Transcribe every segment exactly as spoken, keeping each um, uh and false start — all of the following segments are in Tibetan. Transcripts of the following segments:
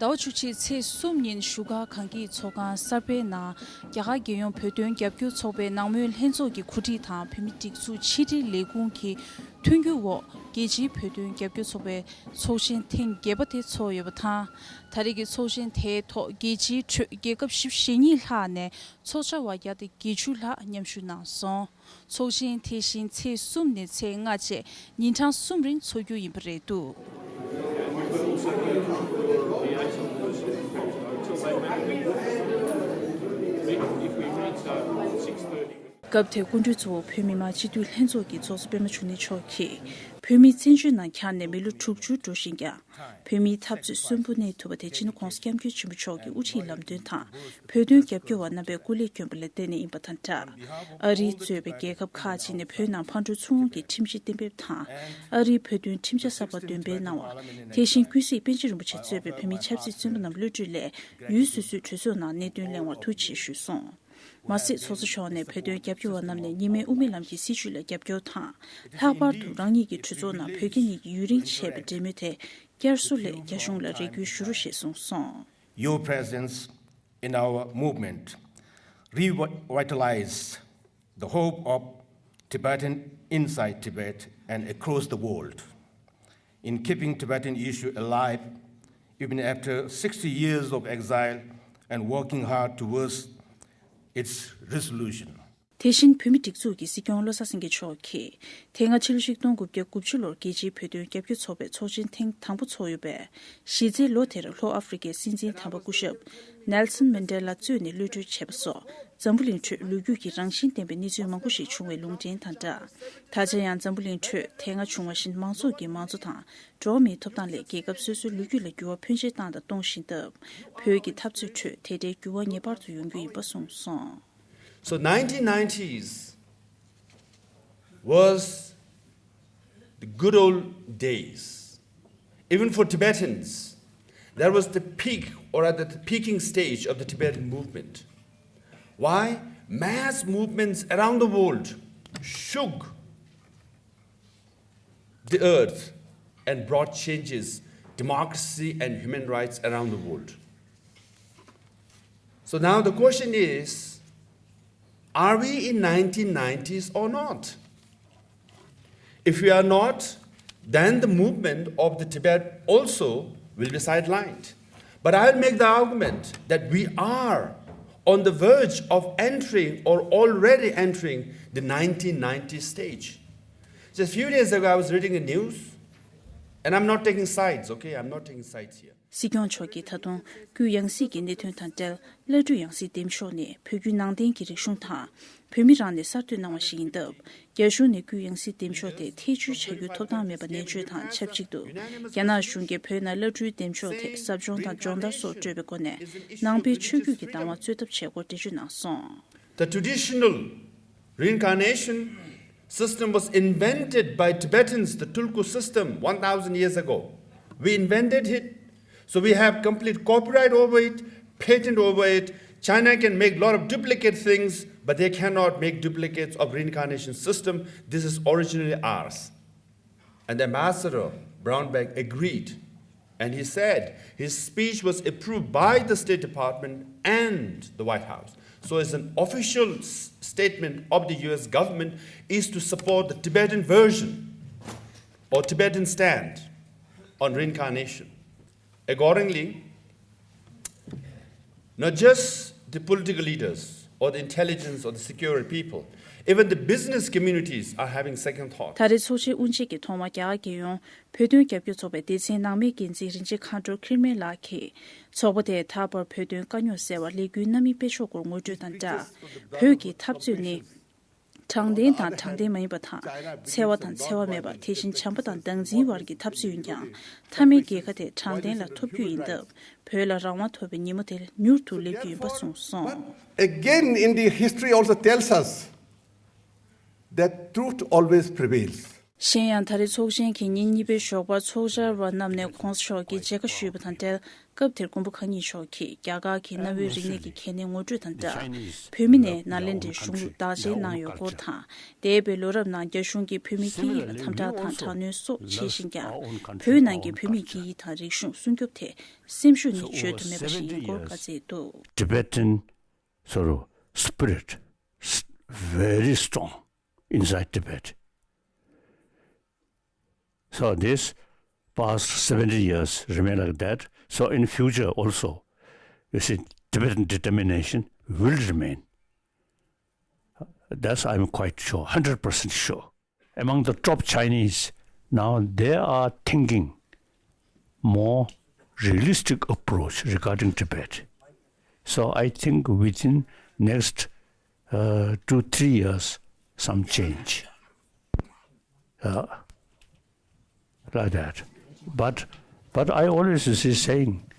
ཟླ་བ་བཅུ་གཅིག་ཚེས་གསུམ་ཉིན་བཞུགས་སྒར་གངས་སྐྱིད་ཚོགས་ཁང་གསར་པའི་ནང་རྒྱ་གར་རྒྱལ་ཡོངས་བོད་དོན་རྒྱབ་སྐྱོར་ཚོགས་པའི་ནང་མོལ་ལྷན་ཚོགས་ཀྱི་གོ་སྒྲིག་དང་བོད་མིའི་སྒྲིག་འཛུགས་ཕྱི་དྲིལ་ལས་ཁུངས་ཀྱི་མཐུན་འགྱུར་འོག་རྒྱལ་སྤྱིའི་བོད་དོན་རྒྱབ་སྐྱོར་ཚོགས་པའི་ཚོགས་ཆེན་ཐེངས་བརྒྱད་པ་དེ་ཚོགས་ཡོད་པ་དང་། ད་རེས་ཀྱི་ཚོགས་ཆེན་དེའི་ཐོག་རྒྱལ་སྤྱིའི་ཁྲོད་རྒྱལ་ཁབ་བཞི་བཅུ་ཞེ་གཉིས་ལྷག་ནས་ཚོགས་བཅར་བ་བརྒྱ་དང་བརྒྱད་ཅུ་ལྷག་མཉམ་ཞུགས་གནང་སོང་། ཚོགས་ཆེན་དེ་བཞིན་ཚེས་གསུམ་ནས་ཚེས་ལྔ་བཅས་ཉིན་གྲངས་གསུམ་རིང་འཚོགས་རྒྱུ་ཡིན་པ་རེད་འདུག་སྐབས་དེར་སྐུ་མགྲོན་གཙོ་བོ་བོད་མི་མང་སྤྱི་འཐུས་ལྷན་ཚོགས་ཀྱི་ཚོགས་གཙོ་པད་མ་འབྱུང་གནས་མཆོག་གིས། བོད་མི་བཙན་བྱོལ་ནང་འཁྱར་ནས་མི་ལོ་དྲུག་ཅུ་འགྲོ་བཞིན་ཀྱང་། བོད་མིའི་འཐབ་རྩོད་གསོན་པོ་གནས་ཐུབ་པ་དེ་སྤྱི་ནོར་༸གོང་ས་༸སྐྱབས་མགོན་ཆེན་པོ་མཆོག་གི་དབུ་ཁྲིད་ལམ་སྟོན་དང་། བོད་དོན་རྒྱབ་སྐྱོར་བ་རྣམ་པའི་སྐུ་ལས་བསྐྱོན་པ་ལ་བརྟེན་ནས་ཡིན་པ་དང་སྦྲགས། ཨ་རིས་གཙོས་པའི་རྒྱལ་ཁབ་ཁག་ཅིག་ནས་བོད་ནང་ཕར་འགྲོ་ཚུར་འོང་གི་ཁྲིམས་གཞི་གཏན་འབེབས་དང་། ཨ་རིའི་བོད་དོན་ཁྲིམས་འཆར་གསར་པ་འདོན་སྤེལ་གནང་བ། དེ་བཞིན་ཀུན་གཟིགས་པཎ་ཆེན་རིན་པོ་ཆེ་གཙོས་པའི་བོད་མིའི་ཆབ་སྲིད་བཙོན་པ་རྣམས་གློད་གྲོལ་སླད། ཡུལ་སོ་སོའི་གྲོས་ཚོགས་ནང་གནད་དོན་གླེང་བར་ཐུགས་རྗེ་ཆེ་ཞུས་སོང་། མ་ཟད་ཚོགས་གཙོ་མཆོག་ནས་བོད་དོན་རྒྱབ་སྐྱོར་བ་རྣམས་ནས་གཉིས་སྨན་དབུ་མའི་ལམ་གྱི་སྲིད་བྱུས་ལ་རྒྱབ་སྐྱོར་དང་། ལྷག་པར་དུ་རང་ཉིད་ཀྱི་གྲོས་ཚོགས་ནང་བོད་དགེ་གཉིས་ཀྱིས་ཡུན་རིང་བྱས་པའི་འབྲེལ་མོལ་དེ་བསྐྱར་གསོ་སླད་རྒྱ་གཞུང་ལ་རེ་སྐུལ་ཞུ་རོགས་ཞེས་གསུངས་སོང་། Your presence in our movement revitalized the hope of Tibetan inside Tibet and across the world, in keeping Tibetan issue alive even after sixty years of exile and working hard towards its resolution. དེ་བཞིན་བོད་མི་སྒྲིག་འཛུགས་ཀྱི་སྲིད་སྐྱོང་བློ་བཟང་སེང་གེ་མཆོག་གིས། དེ་སྔ་ཕྱི་ལོ་ཆིག་སྟོང་དགུ་བརྒྱ་དགུ་བཅུ་ལོར་རྒྱལ་སྤྱིའི་བོད་དོན་རྒྱབ་སྐྱོར་ཚོགས་པའི་ཚོགས་ཆེན་ཐེངས་དང་པོ་འཚོགས་ཡོད་པས། གཞི་རྩའི་ལོ་དེར་ལྷོ་ཨ་ཧྥེ་རི་ཀའི་སྲིད་འཛིན་དམ་པ་སྐུ་ཞབས་ནེལ་སོན་མན་ཌེ་ལ་གཙོས་ནས་གློད་གྲོལ་བྱས་པ་སོགས། འཛམ་བུ་གླིང་ཁྲོད་ལོ་རྒྱུས་ཀྱི་རང་བཞིན་ལྡན་པའི་གནས་ཚུལ་མང་པོ་ཞིག་བྱུང་བའི་ལུང་འདྲེན་དང་སྦྲགས། ད་ཆ་ཡང་འཛམ་བུ་གླིང་ཁྲོད་དེ་སྔ་བྱུང་བ་བཞིན་མང་ཚོགས་ཀྱི་མང་གཙོ་དང་། འགྲོ་བ་མིའི་ཐོབ་ཐང་སླད་རྒྱལ་ཁབ་སོ་སོའི་ལོ་རྒྱུས་ལ་འགྱུར་བ་ཕོན་ཆེ་བཏང་དང་གཏོང་བཞིན་སྟབས། བོད་ཀྱི་འཐབ་རྩོད་ཁྲོད་དེ་འདྲའི་འགྱུར་བ་ངེས་པར་དུ་ཡོང་རྒྱུ་ཡིན་པ་གསུངས་སོང་། So nineteen nineties was the good old days. Even for Tibetans, that was the peak, or rather the peaking stage of the Tibetan movement. Why? Mass movements around the world shook the earth and brought changes, democracy and human rights around the world. So now the question is, are we in nineteen nineties or not? If we are not, then the movement of the Tibet also will be sidelined. But I'll make the argument that we are on the verge of entering or already entering the nineteen nineties stage. Just a few days ago, I was reading the news, and I'm not taking sides, okay? I'm not taking sides here. སྲིད་སྐྱོང་མཆོག་གིས་ད་དུང་སྐུའི་ཡང་སྲིད་ཀྱི་གནད་དོན་དང་འབྲེལ། བླ་སྤྲུལ་ཡང་སྲིད་འདེམས་ཤོག་ནི་བོད་བརྒྱུད་ནང་བསྟན་གྱི་རིག་གཞུང་དང་། བོད་མི་རང་ནས་གསར་གཏོད་གནང་བ་ཞིག་ཡིན་སྟབས། རྒྱ་གཞུང་ནས་སྐུའི་ཡང་སྲིད་འདེམས་ཤོག་དེ་ཐེ་བྱུས་བྱ་རྒྱུའི་ཐོབ་ཐང་མེད་པ་ནན་བརྗོད་དང་ཆབས་ཅིག་ཏུ། རྒྱ་ནག་གཞུང་གིས་བོད་ནང་བླ་སྤྲུལ་འདེམས་ཤོག་དེ་ཟབ་སྦྱོང་དང་སྦྱོང་བརྡར་སོགས་སྤྲོད་པའི་སྒོ་ནས། ནང་པའི་ཆོས་བརྒྱུད་ཀྱི་བདག་དབང་རྩོད་ཐབས་བྱས་སྐོར་འགྲེལ་བརྗོད་གནང་སོང་། The traditional reincarnation system was invented by Tibetans, the Tulku system, one thousand years ago. We invented it, so we have complete copyright over it, patent over it. China can make a lot of duplicate things, but they cannot make duplicates of reincarnation system. This is originally ours. And Ambassador Brownback agreed. And he said his speech was approved by the State Department and the White House. So, as an official s- statement of the U S government, is to support the Tibetan version or Tibetan stand on reincarnation. Accordingly, not just the political leaders or the intelligence or the security people, even the business communities are having second thought. ད་རེས་ཚོགས་ཆེན་དབུ་འབྱེད་ཀྱི་ཐོག་མར་རྒྱ་གར་རྒྱལ་ཡོངས་བོད་དོན་རྒྱབ་སྐྱོར་ཚོགས་པའི་སྡེ་ཚན་ནང་མའི་འགན་འཛིན་རིན་ཆེན་མཁའ་འགྲོ་ཁིར་མེ་ལགས་ཀྱིས། ཚོགས་པ་དེས་ད་བར་བོད་དོན་དཀའ་རྙོག་སེལ་བར་ལས་འགུལ་སྣ་མིན་སྤེལ་ཕྱོགས་སྐོར་ངོ་སྤྲོད་དང་སྦྲགས། བོད་ཀྱི་འཐབ་རྩོད་ནི། དྲང་བདེན་དང་དྲང་བདེན་མ་ཡིན་པ་དང་། འཚེ་བ་དང་འཚེ་བ་མེད་པ། དེ་བཞིན་བྱམས་པ་དང་བདག་འཛིན་བར་གྱི་འཐབ་རྩོད་ཡིན་ཀྱང་། མཐའ་མའི་རྒྱལ་ཁ་དེ་དྲང་བདེན་ལ་ཐོབ་རྒྱུ་ཡིན་སྟབས། བོད་ལ་རང་དབང་ཐོབ་པའི་ཉིན་མོ་དེ་མྱུར་དུ་སླེབས་རྒྱུ་ཡིན་པ་གསུངས་སོང་། Again, in the history also tells us that truth always prevails. གཞན་ཡང་། ད་རེས་ཚོགས་ཆེན་གྱི་ཉིན་གཉིས་པའི་ཞོགས་པར་ཚོགས་བཅར་བ་རྣམས་ནས་༸གོང་ས་མཆོག་གིས་མཇལ་ཁ་ཞུས་པ་དང་འབྲེལ། སྐབས་དེར་མགོན་པོ་གང་ཉིད་མཆོག་གིས་རྒྱ་གར་གྱི་གནའ་བོའི་རིག་གནས་ཀྱི་གལ་གནད་ངོ་སྤྲོད་དང་སྦྲགས། བོད་མི་ནས་ནཱ་ལེནྡྲའི་གཞུང་ལུགས་དག་ཆའི་གནང་ཡོད་སྐོར་དང་། འདས་པའི་ལོ་རབས་ནང་རྒྱ་གཞུང་གིས་བོད་མིའི་སྐད་ཡིག་ལ་དམ་དྲག་དང་དྲག་གནོན་སོགས་བྱེད་བཞིན་ཀྱང་། བོད་ནང་གི་བོད་མིའི་སྐད་ཡིག་དང་རིག་གཞུང་སྲུང་སྐྱོབ་ཐད་སེམས་ཤུགས་ནི་བརྗོད་དུ་མེད་པ་ཞིག་ཡིན་སྐོར་བཀའ་སྩལ་འདུག། Tibetan sort of spirit, very strong inside Tibet. So this past seventy years remain like that. So in future also, you see, Tibetan determination will remain. That's I'm quite sure, hundred percent sure. Among the top Chinese, now they are thinking more realistic approach regarding Tibet. So I think within next uh, two, three years, some change. Uh, like that. But, but I always see saying,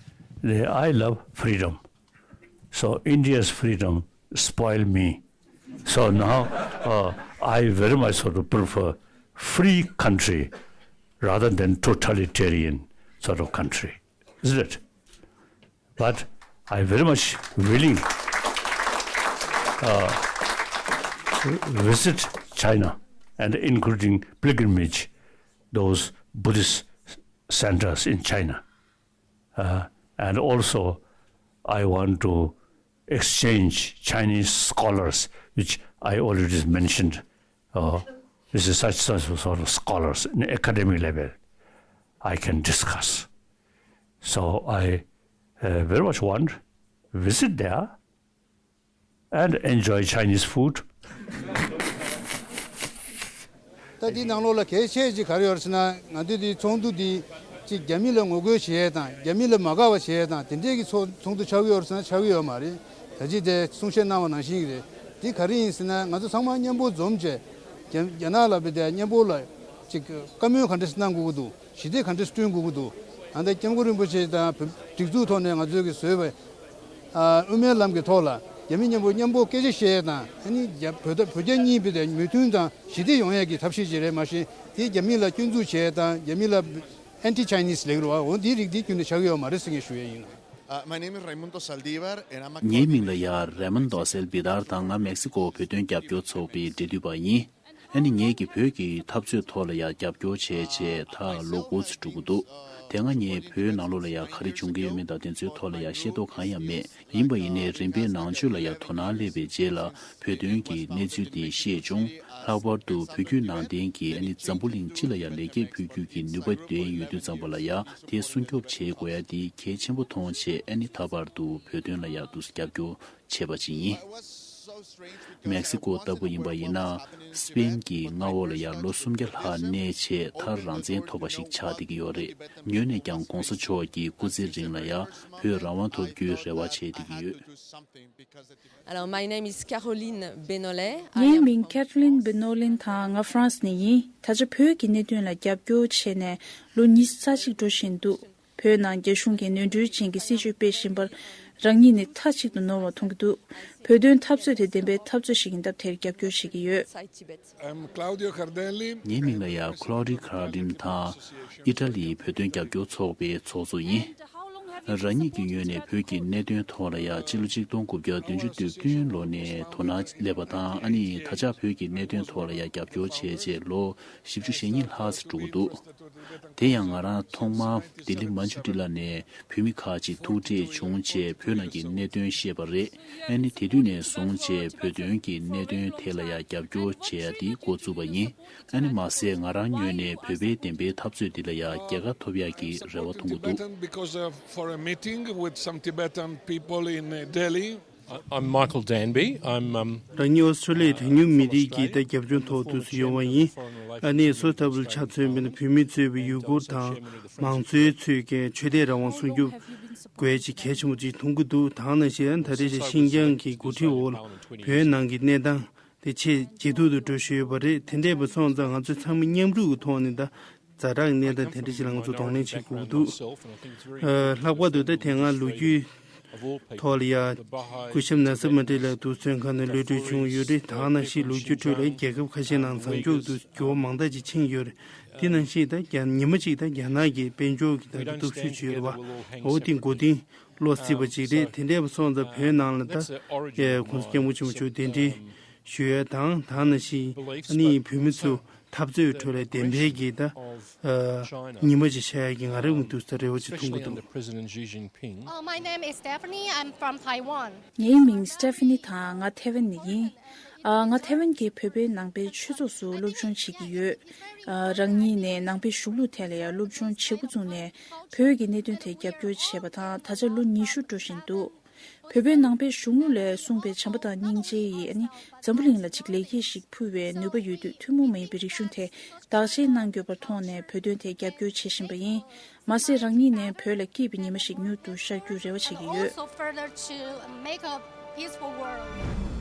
that I love freedom. So India's freedom spoil me. So now uh, I very much sort of prefer free country rather than totalitarian sort of country, isn't it? But I very much willing uh, visit China and including pilgrimage those Buddhist centers in China. Uh, and also, I want to exchange Chinese scholars, which I already mentioned. Uh, this is such, such sort of scholars in academic level. I can discuss. So I uh, very much want visit there and enjoy Chinese food. ད་འདི་ནང་ལོགས་ལ་གལ་ཆེ་ཅིག་ག་རེ་ཡོད་རེད་ཟེར་ན། ང་ཚོའི་འདི་ཚོགས་འདུ་འདི་ཅིག་རྒྱ་མི་ལ་ངོ་རྒོལ་བྱེད་ཡས་དང་རྒྱ་མི་ལ་མ་དགའ་བ་བྱེད་ཡས་དང་དེ་འདྲས་ཀྱི་ཚོགས་ཚོགས་འདུ་ཆགས་ཀྱི་ཡོད་རེད་ཟེར་ན་ཆགས་ཀྱི་ཡོད་མ་རེད། ད་ཅི་དེ་གསུང་བཤད་གནང་བ་ནང་བཞིན་གྱི་རེད། འདི་ག་རེ་ཡིན་ཟེར་ན་ང་ཚོ་ཚང་མ་མཉམ་པོ་འཛོམས་བྱས་རྒྱ་རྒྱ་ནག་ལ་བས་དེ་མཉམ་པོ་ལ་ཅིག་བཀའ་མོལ་ག་འདྲས་གནང་དགོས་ཀྱི་འདུག། ཞི་བདེ་ག་འདྲས་བསྐྲུན་དགོས་ཀྱི་འདུག། ཨ་ད་སྐྱབས་མགོན་རིན་པོ་ཆེ་དང་བོད་སྒྲིག་འཛུགས་ཐོག་ནས་ང་ཚོས་ཀྱི་བཟོས་པའི་ཨ་དབུ་མའི་ལམ་གྱི་ཐོག་ལ་རྒྱ་མི་མཉམ་པོ་མཉམ་པོ་སྐད་ཆ་བཤད་ཡས་དང་ཨ་ནི་རྒྱ་བོད་ད་བོད་རྒྱ་གཉིས་བོད་དེ་མོས་མཐུན་དང་ཞི་བདེ་ཡོང་ཡས་ཀྱི་ཐབས་ཤེས་ཅིག་རེད། མ་གཞི་དེ་རྒྱ་མི་ལ་སྐྱོན་འཛུགས་བྱས་དང་རྒྱ་མི་ལ་anti Chinese ལབ་ཀྱི་རེད་བ། འོ་འདིའི་རིགས་འདི་ཁྱོན་ནས་ཆགས་ཀྱི་ཡོད་མ་རེད་ཟེར་མཁན་ཞུ་ཡས་ཡིན། Uh, my name is Raimundo Zaldívar and I'm a ངའི་མིང་ལ་ཡ་རེ་མོན་དོ་སེལ་བི་དར་དང་། ང་མེག་སི་ཀོ་བོད་དོན་རྒྱབ་སྐྱོར་ཚོགས་པའི་འབྲེལ་མཐུད་པ་ཡིན། ཨ་ནི་ངེད་ཀྱིས་བོད་ཀྱི་འཐབ་རྩོད་ཐོག་ལ་ཡང་རྒྱབ་སྐྱོར་བྱས་བྱས་ད་ལོ་འགོ་ཚུགས་འགྲོ་གི་འདུག། དེ་སྔ་ངས་བོད་ནང་ལོགས་ལ་ཡང་ག་རེ་བྱུང་གི་ཡོད་མེད་དང་དེ་ཚོའི་ཐོག་ལ་ཡང་ཤེས་རྟོགས་གང་ཡང་མེད། ཡིན་པ་ཡིན་ནའི་རིམ་པས་ནང་ཆོས་ལ་ཡང་དོ་སྣང་སླེབས་པའི་རྗེས་ལ་བོད་དོན་གྱི་གནས་ཚུལ་འདི་ཤེས་བྱུང་། ལྷག་པར་དུ་བོད་བརྒྱུད་ནང་བསྟན་གྱི་ཨ་ནི་འཛམ་བུ་གླིང་སྤྱི་ལ་ཡང་ལེགས་སྐྱེས་ཕུལ་རྒྱུ་གི་ནུས་པ་ལྡན་ཡོད་དུས་ཙམ་པ་ལ་ཡང་དེ་སྲུང་སྐྱོབ་བྱེད་དགོས་ཡ་འདི་གལ་ཆེན་པོ་མཐོང་བྱས། ཨ་ནི་ད་བར་དུ་བོད་དོན་ལ་ཡང་དུ་རྒྱབ་སྐྱོར་བྱས་པ་ཅིག་ཡིན། མེག་སི་ཀོ་ལྟ་བུ་ཡིན་པ་ཡིན་ན། སི་པེན་གྱི་མངའ་འོག་ལ་ཡང་ལོ་སུམ་བརྒྱ་ལྷག་གནས་བྱས་མཐར་རང་བཙན་ཐོབ་པ་ཞིག་ཆགས་བསྡད་ཀྱི་ཡོད་རེད། ངོས་ནས་ཀྱང་གོང་ས་མཆོག་གི་སྐུ་ཚེ་རིང་ལ་ཡང་བོད་རང་དབང་ཐོབ་རྒྱུའི་རེ་བ་བྱས་བསྡད་ཀྱི་ཡོད། Alors, my name is Caroline Benolet. I ངའི་am མིང་from Caroline Benolet དང་ང་ཧྥ་རན་སི་ནས་ཡིན། ད་ཆ་བོད་ཀྱི་གནད་དོན་ལ་རྒྱབ་སྐྱོར་བྱས་ནས་ལོ་ཉི་ཤུ་རྩ་གཅིག་འགྲོ་བཞིན་འདུག། བོད་ནང་རྒྱ་གཞུང་གིས་ནོར་འཁྲུལ་ཅན་གྱི་སྲིད་བྱུས་སྤེལ་བཞིན་པར་རང་ཉིད་ནི་མཐའ་གཅིག་ཏུ་ནོར་བ་མཐོང་གི་འདུག། བོད་དོན་འཐབ་རྩོད་དེ་བདེན་པའི་འཐབ་རྩོད་ཞིག་ཡིན་སྟབས་དེར་རྒྱབ་སྐྱོར་བྱེད་ཀྱི་ཡོད། I'm Claudio Cardelli. ངའི་མིང་ལ་ཡང་Claudio Cardelli དང་ཨི་ཊ་ལིའི་བོད་དོན་རྒྱབ་སྐྱོར་ཚོགས་པའི་ཚོགས་གཙོ་ཡིན། རང་ཉིད་ཀྱི་ངོས་ནས་བོད་ཀྱི་གནད་དོན་ཐོག་ལ་ཡང་སྤྱི་ལོ་གཅིག་སྟོང་དགུ་བརྒྱ་བདུན་ཅུ་དོན་བདུན་ལོ་ནས་དོ་སྣང་སླེབས་པ་དང་། ཨ་ནི་ད་ཆ་བོད་ཀྱི་གནད་དོན་ཐོག་ལ་ཡང་རྒྱབ་སྐྱོར་བྱས་རྗེས་ལོ་བཞི་བཅུ་ཞེ་གཉིས་ལྷག་ཙམ་འགྲོ་གི་འདུག། དེ་ཡང་ང་རང་ཐོག་མར་ལྡི་ལི་མན་ཇུ་ཊི་ལ་ནས་བོད་མི་ཁག་ཅིག་ཐུག་འཕྲད་བྱུང་རྗེས་བོད་ནང་གི་གནད་དོན་བཤད་པ་རེད། ཨ་ནི་དེ་དུས་ནས་བཟུང་བྱས་བོད་དོན་གྱི་གནད་དོན་ཐད་ལ་ཡང་རྒྱབ་སྐྱོར་བྱེད་ཡ་དེ་འགོ་བཙུགས་པ་ཡིན། ཨ་ནི་མ་ཟད་ང་རང་ངོས་ནས་བོད་པའི་བདེན་པའི་འཐབ་རྩོད་འདི་ལ་ཡང་རྒྱལ་ཁ་ཐོབ་ཡག་གི་རེ་བ་མཐོང་གི་འདུག། Because of, for a meeting with some Tibetan people in uh, Delhi. I- I'm Michael Danby. I'm um, རང་ཉིད་ཨོ་སི་ཁྲུ་ལི་ཡའི་གྲངས་ཉུང་མི་རིགས་ཀྱི་ད་རྒྱབ་ལྗོངས་ཐོག་ཏུ་སུ་ཡོང་བ་ཡིན། ཨ་ནི་སོ་ལྟ་བུ་ལ་ཆ་མཚོན་པ་ཡིན་ན་བོད་མི་གཙོས་པའི་ཡུ་གུར་དང་མང་གཙོའི་ཚོས་ཀྱི་ཆོས་དད་རང་དབང་སྲུང་སྐྱོབ་དགོས་ཅིག་གལ་ཆེན་པོ་ཅིག་མཐོང་གི་འདུག། ད་ནང་བཞིན་ད་རེས་ཤིན་ཅང་གི་འགོ་ཁྲིད་འོག་ལ་བོད་ནང་གི་གནས་སྟངས་དེ་ཆེས་ཇེ་སྡུག་ཏུ་འགྲོ་བཞིན་ཡོད་པ་རེད། དེ་འདྲས་པ་སོང་ཙང་ང་ཚོས་ཚང་མ་མཉམ་རུབ་ཀྱི་ཐོག་ནས་ད་ཛ་དྲག་གནས་སྟངས་དེ་འདྲ་ཞིག་ལ་ང་ཚོ་གདོང་ལེན་བྱེད་དགོས་ཀྱི་འདུག། ལྷག་པར་དུ་ད་དེ་སྔ་ལོ་རྒྱུས་ ཐོག་ལ་ཡ། སྐུ་ཞབས་ན་ཟི་མ་ཏི་ལགས་འདུག་བཙོན་ཁང་ནས་གློད་གྲོལ་བྱུང་ཡོད་རེད། ད་ག་ནང་བཞིན་ལོ་རྒྱུས་ཁྲོད་ལ་རྒྱལ་ཁབ་ཁ་ཤས་ནང་བཟང་ཕྱོགས་འདུག་འགྱུར་བ་མང་དག་ཅིག་ཕྱིན་ཡོད་རེད། དེ་ནང་བཞིན་ད་རྒྱ་ཉི་མ་གཅིག་ད་རྒྱ་ནག་གི་དཔལ་འབྱོར་གྱི་ད་གདུག་རྩུབ་ཅིག་ཡོད་རེད་བ། འོ་དེ་མགོ་རྟིང་སློག་སྲིད་པ་ཅིག་རེད། དེ་འདྲས་པ་སོང་ཙང་བོད་ནང་ལ་ད་ཨེ་༸གོང་ས་སྐྱབས་མགོན་ཆེན་པོ་མཆོག་གདན་འདྲེན་ཞུ་ཡ་དང་། ད་ག་ནང་བཞིན་ཨ་ནི་བོད་མི་ཚོ་འཐབ་རྩོད་ཁྲོད་ལ་བདེན་པའི་གི་ད་ཨ་ཉི་མ་ཅིག་ཤར་ཡ་གི་ང་རང་གི་འདུག་ས་རེ་བ་ཅིག་མཐོང་གི་འདུག President Xi Jinping. Uh, my name is Stephanie. I'm from Taiwan. ངའི་མིང་Stephanie་དང་ང་ཐེ་ཝན་ནས་ཡིན། ཨ། ང་ཐེ་ཝན་གྱི་བོད་པའི་ནང་པའི་ཆོས་ཚོགས་སུ་སློབ་སྦྱོང་བྱེད་ཀྱི་ཡོད། ཨ། རང་ཉིད་ནས་ནང་པའི་གཞུང་ལུགས་ཐད་ལ་ཡང་སློབ་སྦྱོང་བྱེད་འགོ་བཙུགས་ནས་བོད་ཀྱི་གནད་དོན་ཐད་རྒྱབ་སྐྱོར་བྱས་པ་དང་། ད་ཆ་ལོ་ཉི་ཤུ་འགྲོ་བཞིན་འདུག་བོད་པའི་ནང་པའི་གཞུང་ལུགས་ལས་གསུངས་པའི་བྱམས་པ་དང་སྙིང་རྗེ་ཡིས་ཨ་ནི་འཛམ་བུ་གླིང་ལ་ཅིག་ལེགས་སྐྱེས་ཤིག་ཕུལ་བའི་ནུས་པ་ཡོད་དུས། ཐུན་མོང་མ་ཡིན་པའི་རིག་གཞུང་དེ་བདག་གཅེས་གནང་དགོས་པར་མཐོང་ནས་བོད་དོན་ཐད་རྒྱབ་སྐྱོར་བྱེད་བཞིན་པ་ཡིན། མ་ཟད་རང་ཉིད་ནས་བོད་ལ་སྐྱིད་པའི་ཉི་མ་ཞིག་མྱུར་དུ་ཤར་རྒྱུའི་རེ་བ་བྱེད་ཀྱི་ཡོད། Also further to make a peaceful world.